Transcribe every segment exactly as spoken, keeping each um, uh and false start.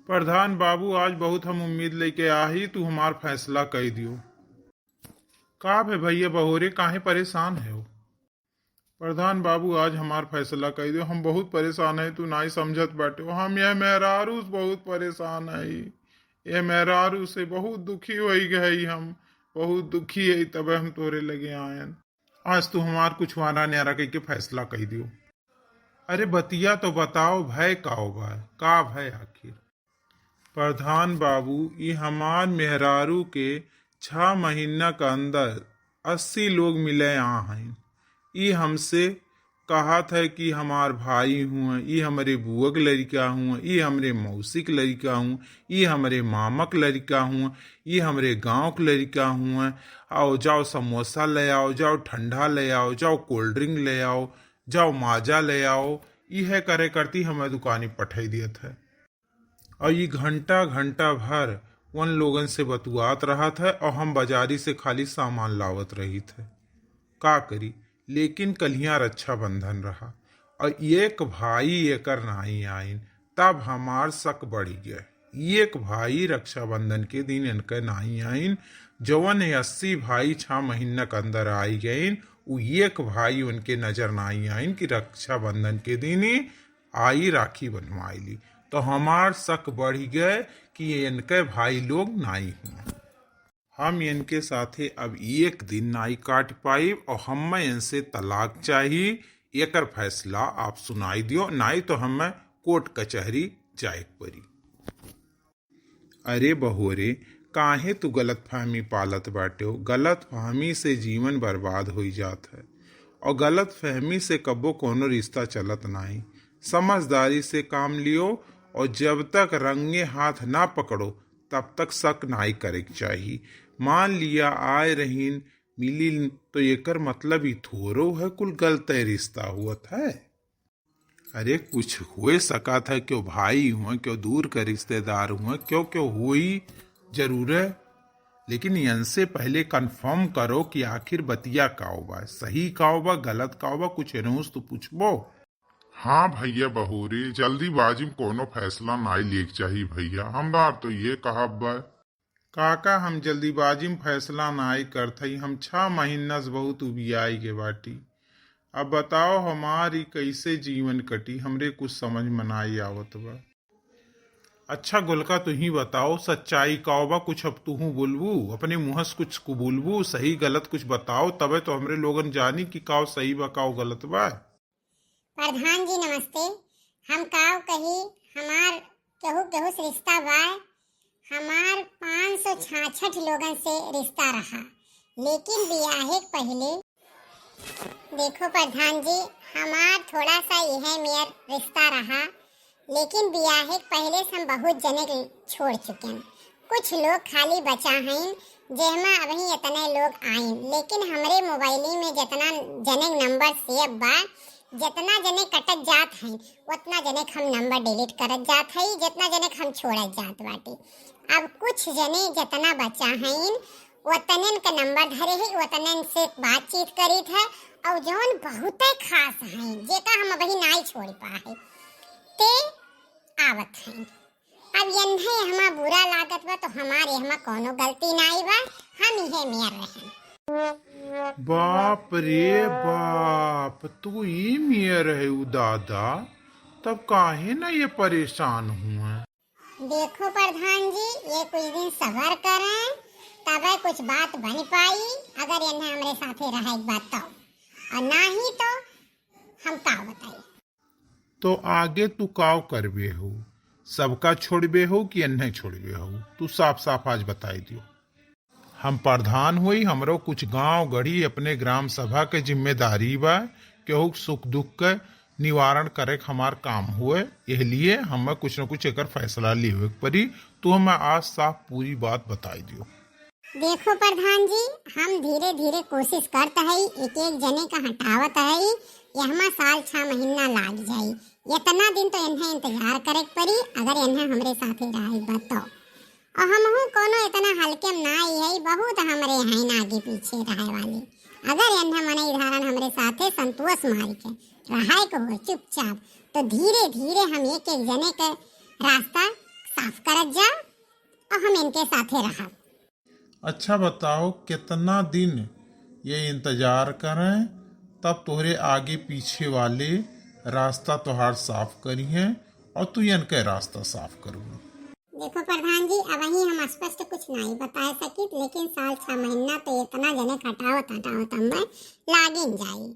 प्रधान बाबू, आज बहुत हम उम्मीद लेके आ ही, तू हमार फैसला कई दियो। का भे भैया बहोरे, काहे परेशान है हो? प्रधान बाबू, आज हमार फैसला कई दियो, हम बहुत परेशान है, तू नाई समझत बाटे हो। हम यह मेहरारू से बहुत परेशान है, यह मेहरारू से बहुत दुखी होई गए हम, बहुत दुखी है, तबे हम तोरे लगे आयन। आज तू हमार कुछ वारा न्यारा कई के फैसला कई दियो। अरे बतिया तो बताओ, भय का बा, का भय आखिर? प्रधान बाबू, ई हमार मेहरारू के छह महीना के अंदर अस्सी लोग मिले आ हैं। ई हमसे कहत है कि हमार भाई हुआ, ई हमरे बुआ के लड़िका हुआ, ई हमरे मौसी के लड़िका हुआ, ई हमरे मामा के लड़िका हुआ, ई हमरे गाँव के लड़िका हुआ, आओ जाओ समोसा ले आओ, जाओ ठंडा ले आओ, जाओ कोल्ड ड्रिंक ले आओ, जाओ माजा ले आओ, इहे करे करती हमें दुकानी पठाई दियत है। और ई घंटा घंटा भर उन लोगन से बतुआत रहत है और हम बाजारी से खाली सामान लावत रहित है। का करी, लेकिन कलियाँ रक्षाबंधन रहा और एक भाई एकर नाई आइन, तब हमार शक बढ़ गए। एक भाई रक्षाबंधन के दिन इनके नाई आइन, जवन ये अस्सी भाई छह महीना के अंदर आई गइन, उ एक भाई उनके नजर नाई आइन कि रक्षाबंधन के दिन ही आई राखी बनवाइली। तो हमार शक बढ़ गए कि ये इनके भाई लोग नाई हुआ। हम इनके साथे अब एक दिन नाई काट पाइब और हमें इनसे तलाक चाही। एकर फैसला आप सुनाई दियो, नाई तो हमें कोर्ट कचहरी जाए के पड़ी। अरे बहोरे, काहे तू गलतफहमी पालत बाटे हो? गलतफहमी से जीवन बर्बाद होई जात है और गलतफहमी से कब्बो कोनो रिश्ता चलत नाई। समझदारी से काम लियो और जब तक रंगे हाथ ना पकड़ो, तब तक शक नाई करे के चाही। मान लिया आए रहीन, मिलिन, तो एकर मतलब ई थोरो है कुल गलते रिश्ता हुअत है। अरे कुछ होए सकत है, क्यों भाई हुआ, क्यों दूर के रिश्तेदार हुआ, क्यों क्यों होई जरूर है, लेकिन इनसे पहले कन्फर्म करो कि आखिर बतिया काओ बा, सही काओ बा, गलत काओ बा, कुछ एनहू से तो पूछबो। हाँ भैया बहोरे, जल्दीबाजी में कोनो फैसला नाई लेके चाही भैया, हमार तो ये कहब बा। काका, हम जल्दीबाजी में फैसला नाई करत हई, हम छह महीना से बहुत उबियाई के बाटी। अब बताओ, हमार ई कैसे जीवन कटी, हमरे कुछ समझ में नाई आवत बा। अच्छा गोलका, तुही बताओ, सच्चाई काओ बा? कुछ अब तुहू बोलबू, अपने मुँह से कुछ को बोलबू, सही गलत कुछ बताओ, तबे तो हमरे लोगन जानी कि काओ सही बा, काओ गलत बा। प्रधान जी नमस्ते। हम काव कही, हमार केहू केहू से रिश्ता बा। हमार पाँच सौ छियासठ लोगन से रिश्ता रहा, लेकिन बियाहे के पहिले, देखो प्रधान जी, हमार थोड़ा सा यह मेर रिश्ता रहा, लेकिन बियाहे के पहिले से हम बहुत जने के छोड़ चुकेन। कुछ लोग खाली बचा हइन, जेहमा अबही इतने लोग आइन, लेकिन हमरे मोबाइली में जितना जने के नंबर सेव बा, जितना जने कटत जात हइन, उतना जने के हम नंबर डिलीट करत जात हई, जितना जने के हम छोड़त जात बाटी। अब कुछ जने जितना बचा हइन, उतनेन के नंबर धरे हई, उतनेन से बातचीत करीत है, और जौन बहुते खास हइन, जेका हम अबही नाई छोड़ पा हई, ते आवत हइन। अब यन्हे हमा बुरा लागत बा, तो हमार एहमा कौनो गलती नाई बा, हम इहे मेर रहन। बाप रे बाप, तू ई मेर है उ दादा, तब काहे ना ये परेशान हुआ? देखो प्रधान जी, ये कुछ दिन सबर करें, तबे कुछ बात बन पाई, अगर यन्हे हमरे साथे रहे के बात तो, और नाही तो हम का बताई। तो आगे तू काव करबे हो? सबका छोड़बे हो कि एन्हे छोड़बे हो? तू साफ साफ आज बताई दियो। हम प्रधान होई, हमरो कुछ गांव गढ़ी अपने ग्राम सभा के जिम्मेदारी बा, केहू के सुख दुख के निवारण करे के हमार काम हुए, एह लिए हमें कुछ न कुछ एकर फैसला लेवे के पड़ी। तू हमें आज साफ पूरी बात बताई दियो। देखो प्रधान जी, हम धीरे धीरे कोशिश करत हई, एक एक जने का हटावत हई, यहमा साल छह महीना लाग जाई। इतना दिन तो इन्हें इंतजार करे के पड़ी, अगर इन्हें हमरे साथे रहे बा तो। और हमहू कोनो इतना हल्के में ना आई हई, बहुत हमरे हईन आगे पीछे रहे वाले। अगर इन्हें मनई धारण हमरे साथे संतोष मार के रहे के हो चुपचाप, तो धीरे धीरे हम एक एक जने के रास्ता साफ करत जा और हम इनके साथे रहब। अच्छा बताओ, कितना दिन ये इंतजार करें, तब तोहरे आगे पीछे वाले रास्ता तोहार साफ करिहें और तू इनके रास्ता साफ करबू। देखो प्रधान जी, अबहीं हम स्पष्ट कुछ नाहीं बताए सकित, लेकिन साल छह महीना तो इतना जने हटावत हटावत हमें लागिन जाई।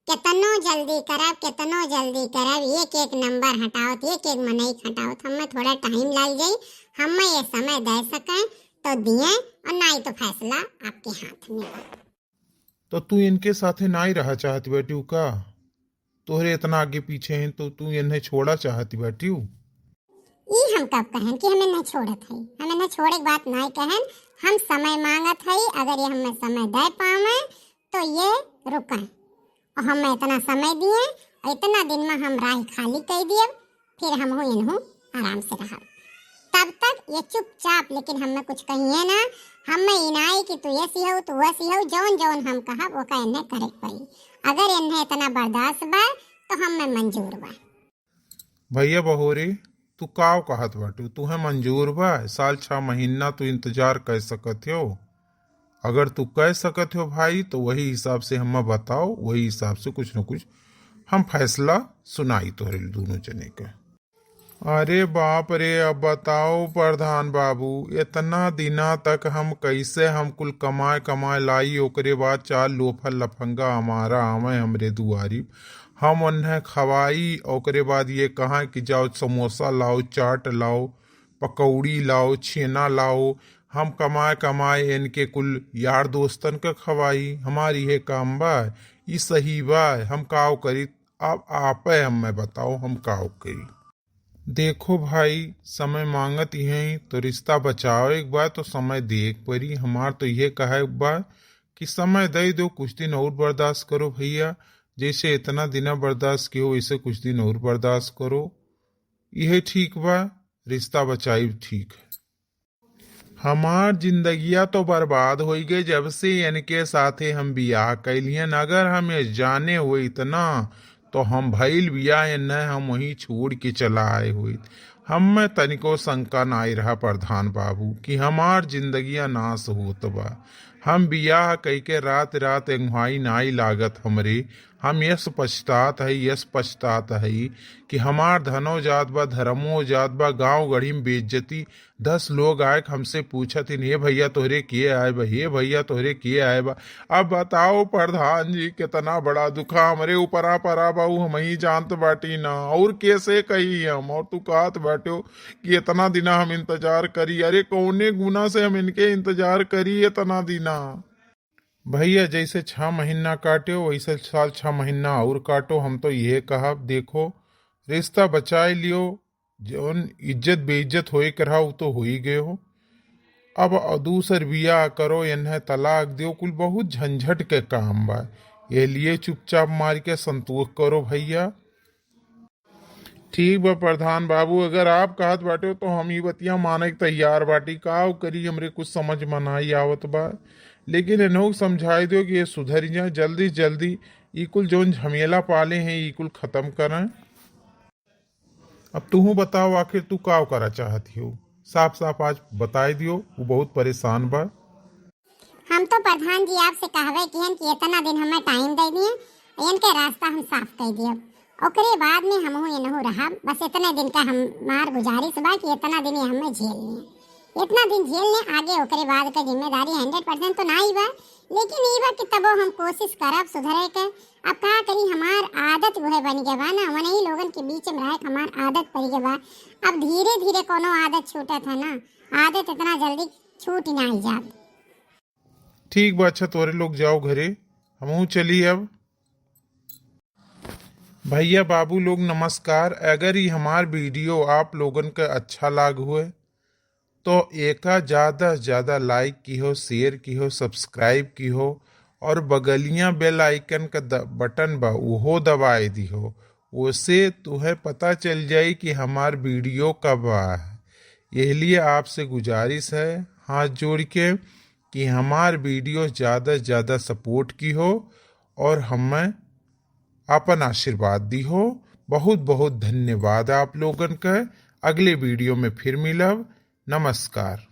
केतनो जल्दी करब, केतनो जल्दी करब, एक एक नंबर हटावत, एक एक मनई हटावत हमें थोड़ा टाइम लाग जाई। हमें ये समय दे सकें तो दिए, और नाहीं तो फैसला आपके हाथ में बा। तो तू इनके साथे नाहीं रहा चाहत बाटिउ का? तोहरे इतना आगे पीछे हैं तो तू इन्हें छोड़ा चाहत बाटिउ? ई हम कब कहन कि हम इन्हें छोड़त हई? हम इन्हें छोड़े के बात नाहीं कहन। हम समय मांगत हई, अगर ये हमें समय दे पावे तो ये रुकें। और हमें इतना समय दिए, इतना दिन में हम राह खाली कर दिए, फिर हमहू इनहू आराम से रहब। तब तक ये चुपचाप, लेकिन हमें कुछ कहिए ना, हमें ई नाहीं कि तू ऐसी हो, तू वैसी हो, जौन जौन हम कहब ओका इन्हें करे के पड़ी। अगर इन्हें इतना बर्दाश्त बा तो हमें मंजूर बा। भैया बहोरे, तू काव कहत बाटू? तुहें मंजूर बा? साल छह महीना तू इंतजार कर सकत हो। अगर तू कर सकत हो भाई, तो वही हिसाब से हमें बताओ, वही हिसाब से कुछ न कुछ हम फैसला सुनाई तोहरे दोनों जने के। अरे बाप रे, अब बताओ प्रधान बाबू, इतना दिना तक हम कैसे, हम कुल कमाए कमाए लाई, ओकरे बाद चार लोफर लफंगा हमारा आवे हमरे दुआरी, हम उन्हें खवाई, ओकरे बाद ये कहा कि जाओ समोसा लाओ, चाट लाओ, पकौड़ी लाओ, छेना लाओ, हम कमाए कमाए इनके कुल यार दोस्तन के खवाई, हमार इहे काम बा, ई सही बा, हम काव करी? अब आपे हमें बताओ, हम काव करी? देखो भाई, समय मांगत ही हैं, तो रिश्ता बचावे के बा, तो समय देवे के पड़ी। हमार तो इहे कहे के बा कि समय दे दो, कुछ दिन और बर्दाश्त करो भैया, जैसे इतना दिना बर्दाश्त किहो, वैसे कुछ दिन और बर्दाश्त करो, इहे ठीक बा, रिश्ता बचाई ठीक है। हमार जिंदगिया तो बर्बाद होई गई, जब से इनके साथे हम बियाह कैलियन। अगर हम ये जाने होइत ना, तो हम भइल बियाह इन्हें हम वहीं छोड़ के चला आए होइत। हमें तनिको शंका नाई रहा प्रधान बाबू कि हमार जिंदगिया नाश होत बा। हम बियाह कई के रात रात एंगुहाई नाई लागत हमरे। हम यस पछतात है, यस पछतात है कि हमार धनो जात बा, धर्मो जात बा, गाँव गढ़ी में बेइज्जती। दस लोग आए के हमसे पूछत हिन, "हे भैया तोहरे के आए बा, हे भैया तोहरे के आए बा।" अब बताओ प्रधान जी, कितना बड़ा दुखा हमरे ऊपरा परा बा, उ हमही जानत बाटी ना, और कैसे कही हम? और तू कहत बाटो कि इतना दिना हम इंतजार करी, अरे कौने गुना से हम इनके इंतजार करी इतना दिना? भैया जैसे छह महीना काट्यो, वैसे साल छह महीना और काटो। हम तो ये कहब, देखो, रिश्ता बचाए लियो, जौन इज्जत बेइज्जत होए के रहा, उ तो हो ही गए हो। अब दूसर बियाह करो, इन्हें तलाक दियो, कुल बहुत झंझट के काम बा। ये लिए चुपचाप मार के संतोष करो भैया। ठीक बा प्रधान बाबू, अगर आप कहत बाटे तो हम ई बतिया माने के तैयार बाटी। का करी, हमरे कुछ समझ में नाई आवत बा, लेकिन इन्हों समझाई दो कि ये सुधर जाए जल्दी से जल्दी। ई कुल जौन झमेला पाले हैं, ई कुल खत्म करें। अब तुहू बताओ, आखिर तू का करा चाहत हो? साफ साफ आज बताई दियो, वो बहुत परेशान बा। हम तो प्रधान जी आपसे कहबे किहन कि इतना दिन हमें टाइम दे दिए, इनके रास्ता हम साफ कर दिए, ओकरे बाद में हमहू इनहू रहब। बस इतने दिन का हमार गुजारिश बा कि इतना दिन ये हमें झेल लिए, इतना दिन झेल ले, आगे ओकरे बाद के जिम्मेदारी हंड्रेड परसेंट तो ना ही बा, लेकिन ई बा कि तबो हम कोशिश करब सुधरे के। अब का करी, हमार आदत उहे बन गए बा ना, वनही लोगन के बीच में रहे के हमार आदत पड़ गए बा। अब धीरे धीरे कोनो आदत छूटत है ना, आदत इतना जल्दी छूट ना ही जात। ठीक बा, अच्छा तोरे लोग जाओ घरे, हमहू चली अब। भैया बाबू लोग नमस्कार, अगर ये हमार वीडियो आप लोगन के अच्छा लाग हुए तो एका ज़्यादा से ज़्यादा लाइक किहो, शेयर किहो, सब्सक्राइब किहो और बगलिया बेल आइकन का द-, बटन बा, उहो दबाए दिहो। ओसे तुहे पता चल जाई कि हमार वीडियो कब आ है। यह लिए आपसे गुजारिश है हाथ जोड़ के कि हमार वीडियो ज़्यादा से ज़्यादा सपोर्ट किहो और हमें आपन आशीर्वाद दिहो। बहुत बहुत धन्यवाद आप लोगन का। अगले वीडियो में फिर मिलब। नमस्कार।